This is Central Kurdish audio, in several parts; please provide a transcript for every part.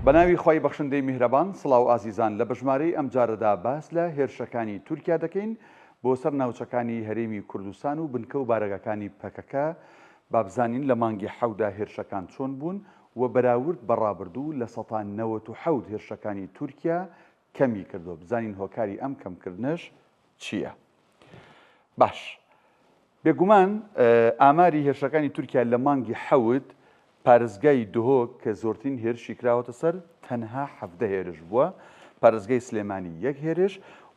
بەناوی خوای بەخشندەی میهرەبان سڵاو ئازیزان لە بەژمارەی ئەمجارەدا باس لە هێرشەکانی تورکیا دەکەین بۆ سەر ناوچەکانی هەرێمی کوردستان و بنکە و بارەگاکانی پەکەکە با بزانین لە مانگی حەودا هێرشەکان چۆن بوون و بەراورد بە ڕابردوو 97% هێرشەکانی تورکیا کەمی کردووە بزانین هۆکاری ئەم کەمکردنەش چییە؟ باش بێگومان ئاماری هێرشەکانی تورکیا لە مانگی حەوت پارێزگای دهۆک کە زۆرترین هێرشی کراوەتە سەر تەنها 17 هێرش بووە، پارێزگای سلێمانی یەک هێرش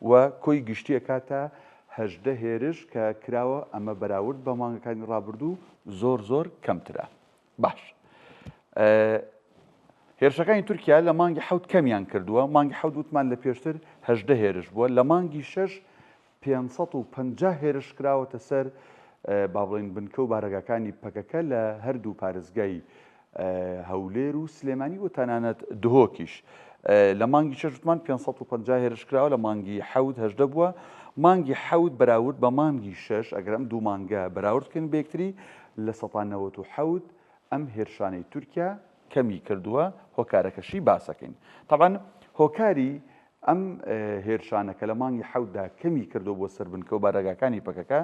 و کۆی گشتی ئەکاتە 18 هێرش کە کراوە، ئەمە بەراورد بە مانگەکانی ڕابردوو زۆر زۆر کەمترە. باش هێرشەکانی تورکیا لە مانگی حەوت کەمیان کردووە، مانگی حەوت وتمان لە پێشتر 18 هێرش بووە، لە مانگی شەش 550 هێرش کراوەتە سەر با بڵێین بنکە و بارەگاکانی پەکەکە لە هەردوو پارێزگای هەولێر و سلێمانی و تەنانەت دهۆکیش. لە مانگی شەش وتمان 550 هێرش کراوە، لە مانگی حەوت 18 بووە. مانگی حەوت بەراورد بە مانگی شەش، ئەگەر ئەم دوو مانگە بەراورد بکەین بە یەکتری، 97% ئەم هێرشانەی تورکیا کەمی کردووە، هۆکارەکەشی باسەکەین. تەبعەن هۆکاری ئەم هێرشانە کە لە مانگی حەوتدا کەمی کردووە بۆ سەر بنکە و بارەگاکانی پەکەکە،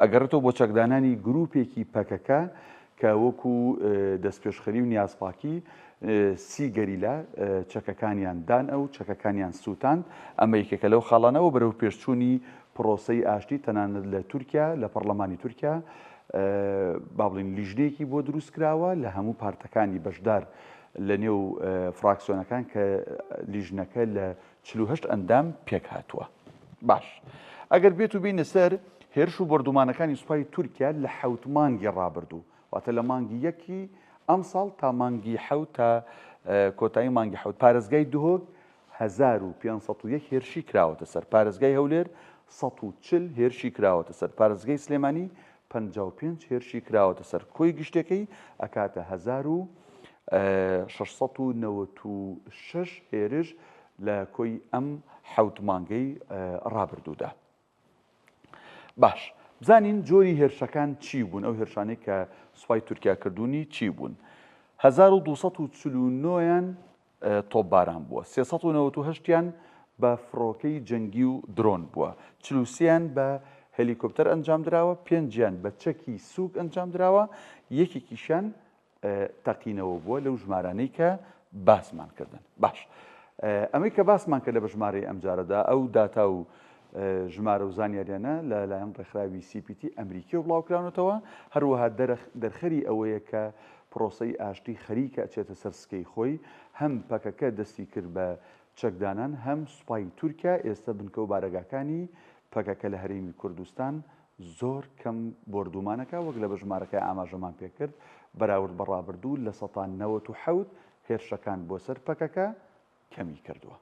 ئەگەڕێتەوە بۆ چەکدانانی گروپێکی پەکەکە کە وەکو دەستپێشخەری و نیازپاکی سی گەریلا چەکەکانیان دان ئەو چەکەکانیان سووتاند. ئەمە یەکێکە لەو خاڵانەوە بەرەو پێشچوونی پرۆسەی ئاشتی تەنانەت لە تورکیا لە پەرلەمانی تورکیا با بڵین لیژنەیەکی بۆ دروست کراوە لە هەموو پارتەکانی بەشدار لە نێو فراکسیۆنەکان کە لیژنەکە لە 48 ئەندام پێک هاتووە. باش ئەگەر بێت و بینە سەر هێرش و بۆردومانەکانی سوپای تورکیا لە حەوت مانگی ڕابردوو، واتە لە مانگی یەکی ئەمساڵ تا مانگی حەوت تا کۆتایی مانگی حەوت، پارێزگای دهۆک 1501 هێرشی کراوەتە سەر، پارێزگای هەولێر 140 هێرشی کراوەتە سەر، پارێزگای سلێمانی 55 هێرشی کراوەتە سەر، کۆی گشتەکەی ئەکاتە 1696 هێرش لە کۆی ئەم حەوت مانگەی ڕابردوودا. باش بزانین جۆری هێرشەکان چی بوون، ئەو هێرشانەی کە سوپای تورکیا کردوونی چی بوون. 1249یان تۆپباران بووە، 398یان بە فڕۆکەی جەنگی و درۆن بووە، 43یان بە هەلیکۆپتەر ئەنجام دراوە، پێنجیان بە چەکی سووک ئەنجام دراوە، یەکێکیشیان تەقینەوە بووە لەو ژمارانەی کە باسمان کردن. باش ئەمەی کە باسمان کرد لە بەژمارەی ئەمجارەدا ئەو داتا و ژمارە و زانیاریانە لەلایەن ڕێکخراوی CPT ئەمریکی و بڵاوکراونەتەوە، هەروەها دەرخەری ئەوەیە کە پرۆسەی ئاشتی خەریکە ئەچێتە سەر سکەی خۆی، هەم پەکەکە دەستی کرد بە چەکدانان هەم سوپای تورکیا ئێستا بنکە و بارەگاکانی پەکەکە لە هەرێمی کوردستان زۆر کەم بۆردومانەکە وەک لە بەژمارەکە ئاماژەمان پێکرد بەراورد بە ڕابردوو 97% هێرشەکان بۆ سەر پەکەکە کەمی کردووە.